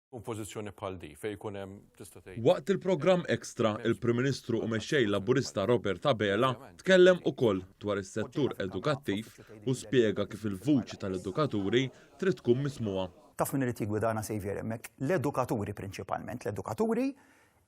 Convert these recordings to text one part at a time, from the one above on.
Tkun pożizzjoni bħal di fejn ikun hemm tista' tgħid. Waqt il-programm Extra, il-Prim Ministru u Mexxej Laburista Robert Abela tkellem ukoll dwar is-settur edukattiv u spjega kif il-vuċi tal-edukaturi trid tkun mismugħa. Taf min irid jiggwidana Saviour hemmhekk? L-edukaturi prinċipalment, l-edukaturi,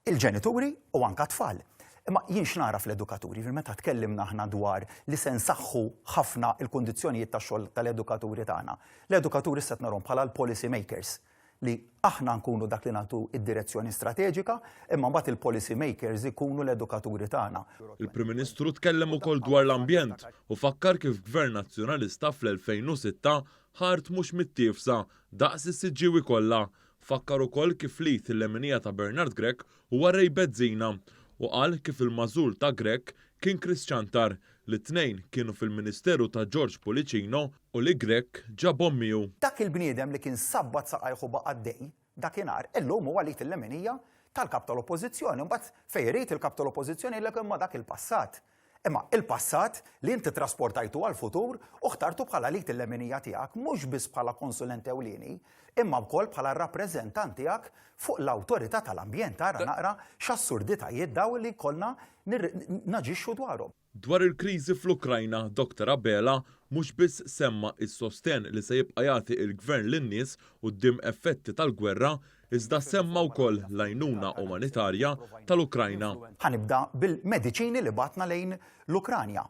il-ġenituri u anke t-tfal. Imma jien x'nara fl-edukaturi? Jiġifieri meta tkellimna aħna dwar li se nsaħħu ħafna l-kundizzjonijiet tax-xogħol tal-edukaturi tagħna. L-edukaturi issa qed narhom bħala l-policy makers. li aħna nkunu dak li nagħtu d-direzzjoni strateġika, imma mbagħad il-policy makers ikunu l-edukaturi tagħna. Il-Prim Ministru tkellem ukoll dwar l-ambjent u fakkar kif Gvern Nazzjonalista fl-2006 ħa art mhux mittiefsa daqs is-Siġġiewi kollha. Fakkar ukoll kif l-id il-leminija ta' Bernard Grech huwa Ray Bezzina u qal kif il-magħżul ta' Grech kien Chris Ciantar li t-tnejn kienu fil-Ministeru ta' George Pullicino u li Grech ġabhom miegħu. Dak il-bniedem li kien sabbat saqajh u baqa' għaddej dakinhar, illum huwa l-id il-leminija tal-Kap tal-Oppożizzjoni. Imbagħad fejn irid il-Kap tal-Oppożizzjoni jgħidlek imma dak il-passat. Imma il-passat li inti ttrasportajtu għall-futur u ħtartu bħala l-id il-leminija tiegħek mhux biss bħala konsulent ewlieni, imma wkoll bħala r-rappreżentant tiegħek fuq l-Awtorità tal-Ambjent. Ara naqra x'assurditajiet dawn li jkollna naġixxu dwarhom. Dwar il-kriżi fl-Ukrajna, Dr Abela mhux biss semma s-sostenn li se jibqa' jagħti l-Gvern lin-nies quddiem effetti tal-gwerra, iżda semma wkoll l-għajnuna umanitarja tal-Ukrajna. Ħa nibda bil-mediċini li bgħatna lejn l-Ukranja.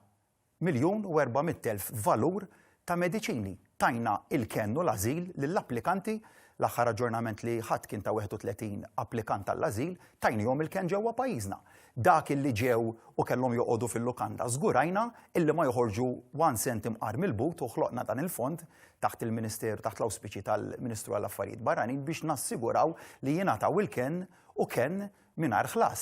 1,400,000 valur ta' mediċini. Tajna il-kenn u l-ażil lill-applikanti, l-aħħar aġġornament li ħadt kien ta' 31 applikant għall-ażil, tajnihom il-kenn ġewwa pajjiżna. Dak illi ġew u kellhom joqogħdu fil-lukanda żgurajna illi ma joħorġu one cent imqar mill-but u ħloqna dan il-fond taħt il-Ministeru, taħt l-awspiċi tal-Ministru għall-Affarijiet Barranin biex nassiguraw li jingħataw il-kenn u kenn mingħajr ħlas.